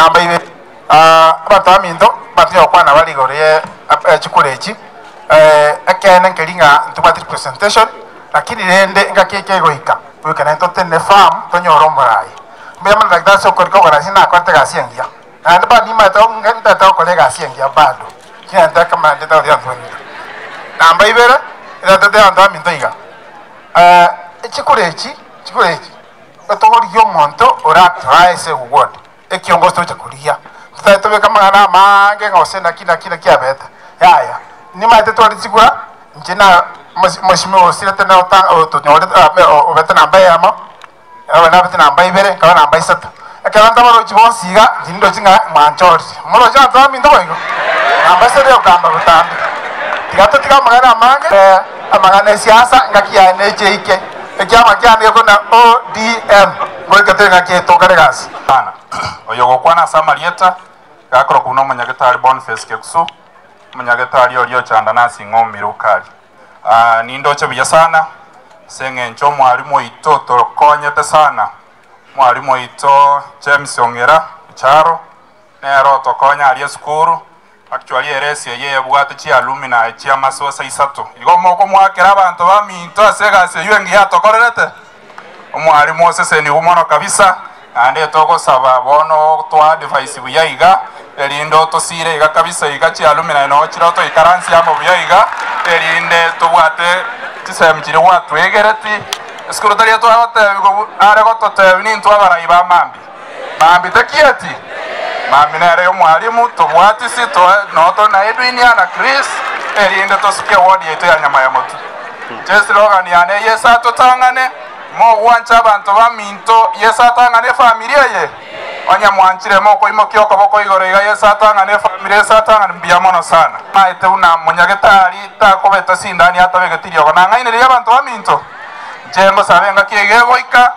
Namba ibere, abanto baminto mbatiga gokwana bare igoro ye chikura echi, ekeene nkeri ng'a ntobwate representation, lakini rende engaki eke egoika, goika naende totenene firm tonyore omorai. Mbuya mono daktari ase okorika ogora ase nakorete egasi engiya. Naende bado nimanyete ntagete gokora egasi engiya bado, ching'encho kama ndete gotebia abanto baminto. Namba ibere, ntagete abanto baminto iga, chikura echi, chikura echi, togorigia omonto oratoae ase eward. Ekiongosi toche korigia, totari tobeke amang'ana amaange ng'a gose naki naki naki abete. Yaya, nimaete tware chikura, inche na mheshimiwa osirete na otonyorete obete namba eyemo, nabo nabete namba ibere, nkaba namba isato. Ekero ntabarochi bonsi iga, inche nindoche ng'a mwanchorire. Moroche abanto baminto boigo? Namba isato egokamba botambe. Tiga totige amang'ana amange, amang'ana esiasa engaki yaye neche eike. Ekiama kiane gekona ODM, ngoika tore ngaki etokare gasi. Yohana, oyogokwana ase amarieta, gakorokwa buna omonyagetari Boniface Kekusu, omonyagetari oria ochanda nase ing'o Mirukari. Ah, nindoche buya sana ase eng'encho omwalimu oito tokonyete sana, omwalimu oito James Ong'era Ocharo, nere otokonya aria esukuru, actually ere esi eye ebwate chialumni chi'amasosa isato. Igo mokomoakera abanto baminto ase egasi eyio engiya atokorerete. Omwalimu osesenigwe mono kabisa, naende togosaba bono toa advice buya iga, erinde otosire iga kabisa iga chialumni noo chire otoikaransie amo buya iga, erinde tobwate chisemi chiria gwatwegereti. Esukuru tari etwagotebigwa are gototebia nintwe abarai ba mambia. Mambia tekieti? Mambia nere omwalimu, tobwatisi, toe noo tore na Edwin aa na Chris, erinde tosuke eward yaito ya Nyamayamotu. Inche eslogan yane Yeso atotang'ane, mogwancha abanto baminto, Yeso atang'ane efamiri eye. Onye mwanchire mokoimokia okoboko igoro iga Yeso atang'ane efamiri, Yeso atang'ane, mbuya mono sana. Maete buna monyagetari takobeta sindani atabegeti riogo. Nang'ainereria abanto baminto? Inche ngosabe engaki eye egoika,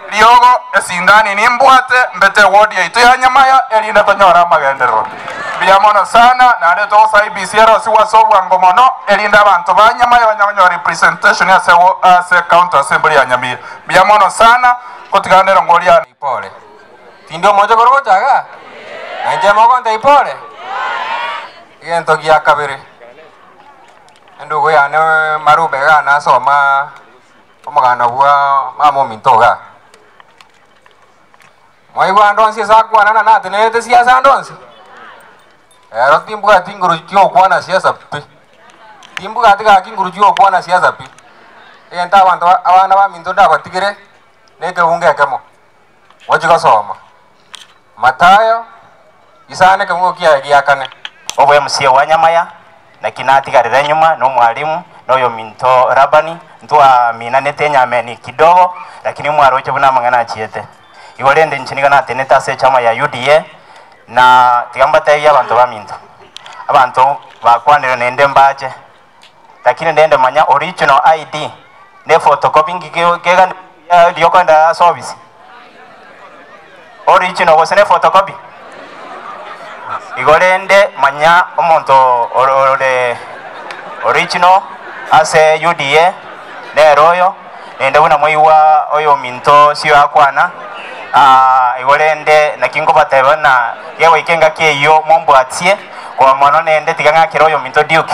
Riogo, esindani nimbwate, mbete ewodi yaito ya Nyamaya, erinde tonyore amagenderero. Mbuya mono sana, naende togosa IEBC erosigwe ase obwango mono, erinde abanto ba Nyamaya banyare konyora representation ase ase county assembly ya Nyamira. Mbuya mono sana, ngotigana nerongo riane. Pole. Tindi omochokoro gocha igaa? Na inche mogontebia pole? Egento gia kabere, endugu yane Marube igaa nasoma Omoganda bwa mama ominto iga. Mwaigwa ande onsi ase akwana na natenerete siasa ande onsi? Ero timbwati nguru chi'ogokwana siasa pi. Timbwati gaki nguru chi'ogokwana siasa pi. Egento abanto abana baminto ndabatigere, na ekebungo ekemo, mochie gosoma. Mathayo, isano ekebungo kiaye gia kane. Obo MCA wa Nyamaya, naki natigarire nyuma na omwalimu na oyominto Labani, ntwaminanete enyameni kidogo, lakini mwaroche buna amang'ana achiete. Igo rende inche nigo natenete ase echama ya UDA, na tiga mbatebie abanto baminto, abanto bakwanire naende mbache, lakini rende manya original ID ne photocopy nki kegani riokoenda ase ofisi. Original gose ne photocopy? Igo rende manya omonto ore original ase UDA nere oyo, naende buna mwaigwa oyominto sio akwana, igo rende naki nkobateba ng'a gegoika engaki eyio mombwatie, koa mono nende tiga ng'akere oyominto Duke.